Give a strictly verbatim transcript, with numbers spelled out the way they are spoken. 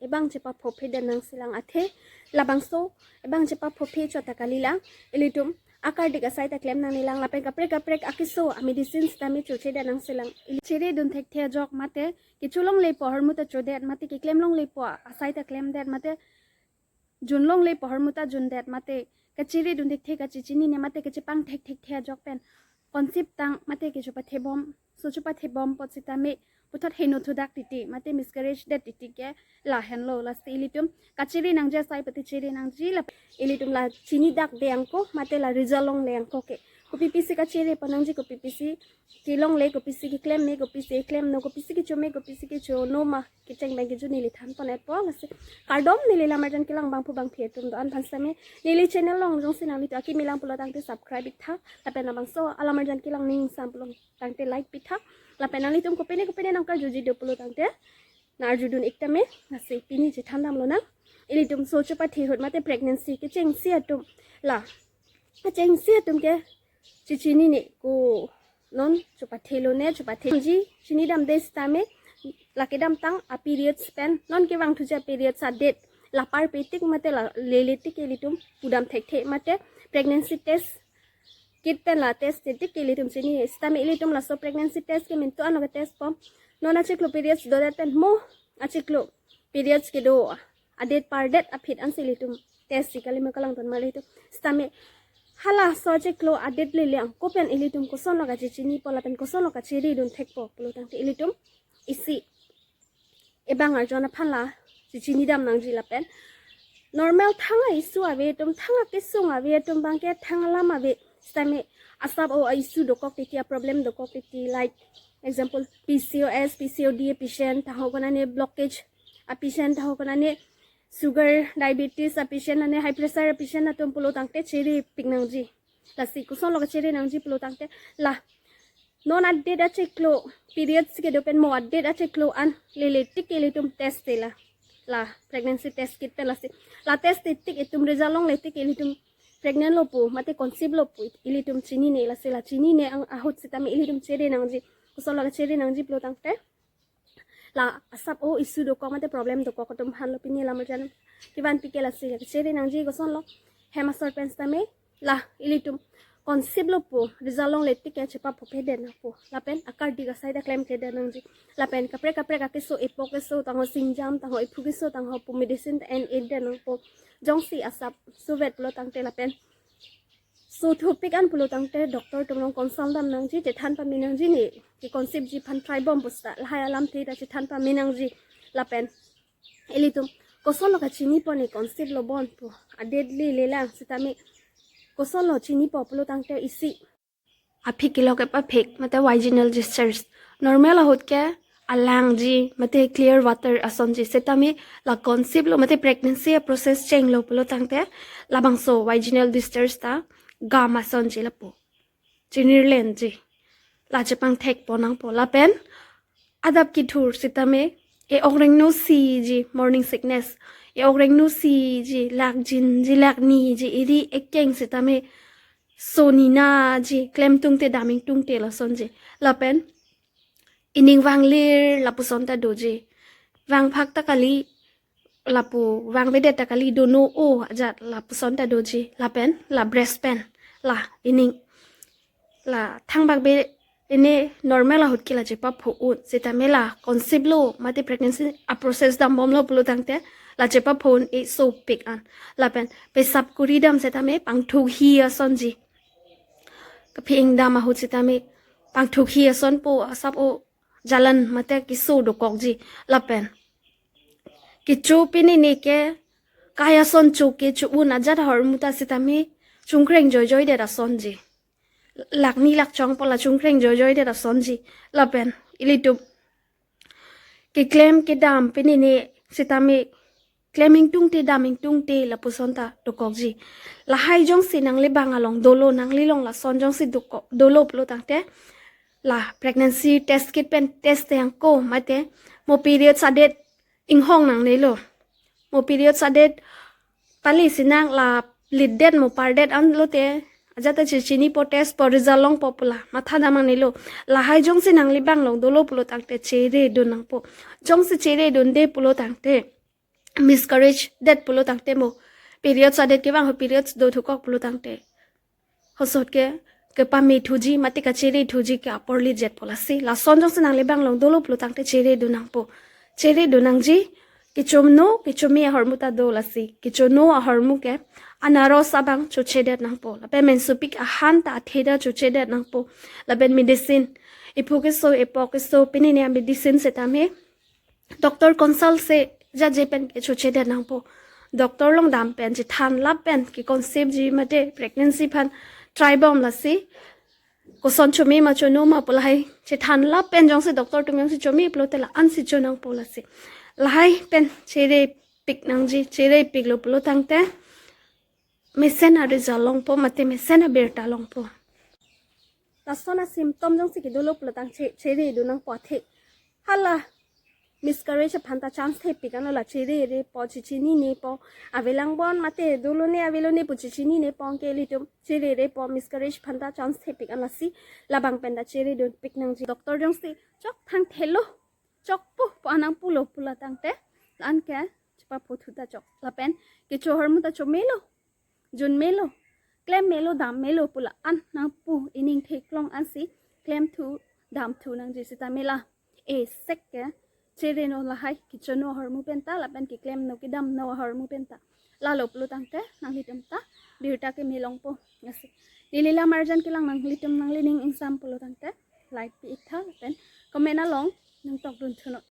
bang chepaphophe den nangsilang athe, labangso bang chepaphophe chot ta kalilang, ilitum akardik asai ta klem nangnelang lapen kaprek kaprek akeso a medicine sitame choche den nangsilang. Ili chere dun thekthe ajok mate, kecholongle pu ahormu ta chodet mate, keklem longlepo asai ta klemdet mate, junlongle pu ahormu ta jundet mate, kachere dun thekthe, kachechinine mate kachepangthek thekthe ajok pen conceive tang mate kechopathebom, so chopathebom apot sitame puthot heno thudak titi mate miscarriage det titi ke lahenlo. Lasi ilitum kachere nangji asai pute chere nangji, la ilitum la chinidak de angko mate la result longle angko ke kopi pisi kachere pon nangji, kopi pisi kelongle, kopi pisi keklem me, kopi pisi klemno, kopi pisi kecho me, kopi pisi kechono ma, kecheng bang kecho neli than pon-etpo. Lasi kardom, neli Lamarjan kelang bangphu bangphi atum do-an aphan sitame, neli channel along jongsi nanglitum akimi lang pulo tangte subscribe iktha, lapen labangso a Lamarjan kelang ning sam pulo tangte like pitha, lapen nanglitum kopine kopine nangkarjuji do pulo tangte nang-arjudun iktame. Lasi pini chethan damlonang, ilitum so chopathe ahut mate pregnancy kechengsi atum, la kechengsi atum ke chechinine ko, non chopathelo ne, chopathe ji, chinidamde sitame la kedamtang a periods pen, non kevangthuji a periods a date la parpe tik mate la lele tik ilitum pudam thekthe mate pregnancy test kit pen la test tik ilitum chini. Sitame ilitum laso pregnancy test ke mintu ano ke test pom, non achiklo periods dodet pen mo achiklo periods kedo a date pardet aphi ansi ilitum test si kalima kalangton ma ilitum. Sitame halaso achiklo a date lele angko pen ilitum kosonlo kachechinipo lapen kosonlo kachere dun thekpo pulo tangte ilitum isi ebang arjon aphan la chechinidam nangji lapen normal thang a-issue ave atum, thang akesung ave atum abangke, thang alam ave sitame asap o a-issue dokok titi, a problem dokok titi, like example P C O S, P C O D a patient, taho konane blockage a patient, taho konane sugar, diabetes a patient, ane high pressure a patient atum pulo tangte chere pik nangji. Lasi kosonlo kachere nangji pulo tangte, la non a date achiklo, periods kedo pen mo a date achiklo an lele tik ilitum test te la, la pregnancy test kit pen. Lasi la test te tik itum result longle tik ilitum pregnant lo pu mate conceive lo pu ilitum chinine. Lasi la chinine ang ahut sitame ilitum chere nangji. Kosonlo kachere nangji pulo tangte, la asap o issue dokok mate problem dokok atum aphan lo pini Lamarjan kevanpi ke. Lasi chere nangji kosonlo, hem asor pen sitame la ilitum conceive lo pu result longle tik ke chepaphophe den nangpo lapen akardik asai ta klemkle den nangji, lapen kaprek kaprek akeso, epo keso tangho, singjam tangho, ephu keso tangho pu medicine ta en-e den nangpo. Jongsi asap suvet pulo tangte lapen so thupik an pulo tangte doctor atum along consult dam nangji, chethan pame nangji, ne ke conceive ji aphan try bom pu seta lahai alamthe ta chethan pame nangji. Lapen ilitum kosonlo kachinipo ne conceive lo bon pu a date lele lang sitame kosonlo chinipo pulo tangte isi aphi kilo kepaphek mate vaginal discharge. Normal ahut ke alangji mate clear water asonji, sitame la conceive lo mate pregnancy a process chenglo pulo tangte labangso vaginal discharge ta gam asonji lapu chinirlenji, la chepangthekpo nangpo. Lapen adap kethur sitame e-ok rengno siji, morning sickness, e-ok rengno siji, lakjinji, lakniji, iri ekeng sitame so ninaji, klem tungte dam ingtungte lasonji. Lapen ining vanglir lapuson ta doji, vangphak ta kali lapu, vangvedet ta kali, dono o ajat lapuson ta doji. Lapen la breast pen la ining la thangbak be ene normal ahut ke la chepapho un, sitame la conceive lo mate pregnancy a process dambomlo pulo tangte la chepapho un e sopik an. Lapen pesap kuri dam sitame pangthukhi asonji, kaphi ingdam ahut sitame pangthukhi asonpo, asap o jalan mate keso dokokji. Lapen kecho pinine ke kai ason cho kecho un ajat ahormu ta sitame chungkreng joijoidet asonji, lakni lakchong pu la chungkreng joijoidet asonji. Lapen ilitum keklem kedam pinine sitame klem ingtungte dam ingtungte lapuson ta dokokji. Lahai jongsi nangli bang along dolo, nangli along lason jongsi dokok dolo pulo tangte la pregnancy test kit pen test te angko mate mo periods a date inghong nangnelo, mo periods a date pali sinang, la late det mo par det an lote ajat ta chechinipo, test po, result longpo pu la matha dam nangnelo. Lahai jongsi nangli bang along dolo pulo tangte chere dun nangpo. Jongsi chere dunde pulo tangte miscarriage det pulo tangte mo, periods adet kevang ho, periods do thukok pulo tangte, hosot ke kepamethuji mate kachere thuji ke aporli jetpo lasi. Lason jongsi nanglibang along dolo pulo tangte chere dun nangpo. Chere dun nangji. Kechono kechome ahormu ta do lasi. Kechono ahormu ke anaros abang chochedet nangpo. Lapen mensopik ahan ta athe ta chochedet nangpo. Lapen medicine, iphu keso, epo keso, pini ne medicine setame doctor consult se jaje pen kechochedet nangpo. Doctor along dam pen chethan lap pen ke conceive ji mate pregnancy aphan try bom lasi. Koson chome ma chono ma pu lahai chethan lap pen jongsi doctor atum jongsi chome pulote la-an si cho nangpo lasi. Lahai pen chere pik nangji, chere piklo pulo tangte mesen a-result longpo mate mesen abirta longpo. Lason a-symptom jongsi kedolo pulo tang che-, chere dun nangpo athe. Hala miscarriage aphan ta chance thepik anlo la, chere repo, chechininepo, avelang bon mate dolo ne avelo ne pu chechininepo, anke ilitum chere repo, miscarriage aphan ta chance thepik an lasi. Labang pen ta chere dunpik nangji. Doctor jongsi chok thangthelo, chokpo pu an nangpulo pulo tangte, la-an ke chepapothu ta chok. Lapen kecho ahormu ta chomelo, junmelo, klemmelo, dammelo pu la-an nangpu, ining theklong ansi klemthu, damthu nangji setame la esek ke chere non lahai, kechono ahormu pen ta lapen keklemno kedamno ahormu pen ta. Lalo pulo tangte nanglitum ta birta keme longpo. Lasi neli lamarjan kelang, nanglitum nanglining ingsam pulo tangte like pi-ik tha lapen comment along nangtokdun thunot.